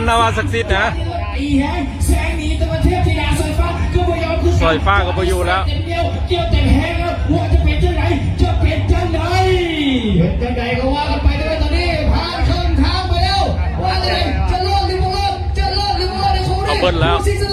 ນາວາສັກສິດນະ ຕີແຮງແຊງໜີ ແຕ່ວ່າເທບທິດາສາຍຟ້າກໍບໍ່ຍອມຄືກັນ ສາຍຟ້າກໍບໍ່ຢູ່ແລ້ວ ເຕັມແນວ ກ່ຽວເຕັມແຮງແລ້ວ ວ່າຈະເປັນຈັ່ງໃດ ຈະເປັນຈັ່ງໃດ ເປັນຈັ່ງໃດກໍວ່າກັນໄປເດີ ຕອນນີ້ຜ່ານເຄິ່ງທາງໄປແລ້ວ ວ່າຈັ່ງໃດ ຈະລອດຫຼືບໍ່ລອດ ຈະລອດຫຼືບໍ່ລອດໃນຄູ່ນີ້ ເອົາເບິດແລ້ວ ຜູ້ຊິງຊະນະ